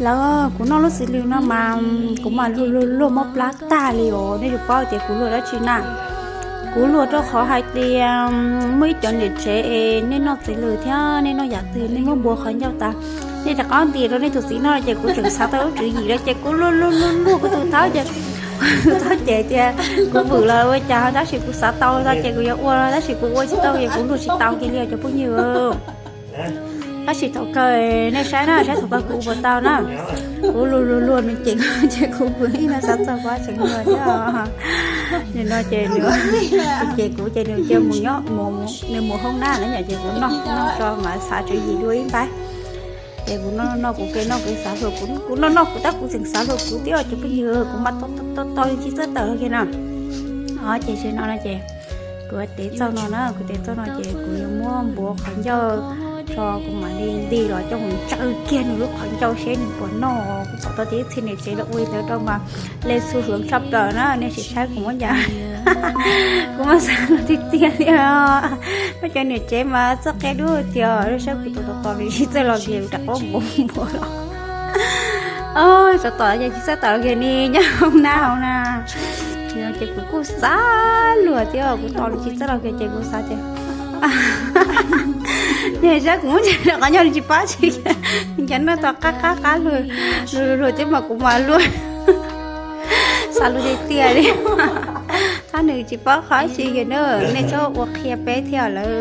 Lawv, kuv noj lub txiv lws no mas kuv mas luag luag luag mob plab tag li os. Nej yuav paub tias kuv luag dab tsi na? Kuv luag rau qhov hais tias muaj ib cov niam tsev es nej noj txiv lws thiab nej noj yam twg nej muab npuav qhov ncauj tas, nej rov qab ntim rau nej tus txiv noj ces kuv tseem xav tau lub tswv yim no ces kuv luag luag luag luag kuv tus thaub ces, kuv tus thaub ces tias kuv vwm los ua cas tab sis kuv xav tau no ces kuv yuav ua no tab sis kuv ua tsis tau ces kuv luag tsis tau kiag li os cov phooj ywg. Tab sis thaum kawg nej saib na, saib thaum kawg kuv ua puas tau na. Kuv luag luag luag nws ces, ces kuv vwm ib no xav txog kuv tseem luag thiab. Nim no ces nws, ces kuv ces nws cia mus nyob, nws mus hoob na na yom, ces kuv noj noj tso mas xav tswv yim dua ib npaib. Ces kuv noj noj kuv ke noj kuv xav luag kuv, kuv noj noj kuv tab kuv tseem xav luag kuv thiab cov phooj ywg, kuv mas tau tau tsis txawj tawm kiag na. Ces tam sim no no ces kuv tev txauj no na, kuv tev txauj no ces kuv yuav muab npuav qhov ncauj tso, kuv mam li nti los coj mus tsaws kiag nws lub qhov ncauj seb nws puas noj. Kuv pom tau tias ib txhia niam tsev los ua li ntawd rau mas le xu hwv tshaj plaws na, nej sim saib kuv muab ncav. Kuv mas xav luag tiag tiag li os. Koj cov niam tsev mas txawj qia dub tiag, saib kuv tus tos tos tsis txawj los kiag kuv rov qab npuav npuav los. Tos tos ces tsis txawj tawm los kiag ni nyob hauv na hauv na. Ces kuv kuj xav luag thiab kuv tos nws tsis txawj los kiag ces kuv xav tias, nej saib kuv muab ncav rau qhov ncauj nws tsis pab tsis, ncav noj tau qab qab qab luag, luag luag luag thiab mas kuv mas luag, xav luag tiag tiag li. Tab nws tsis paub qhov tsis kiag na, nej txhob ua qhia peb thiab lawm.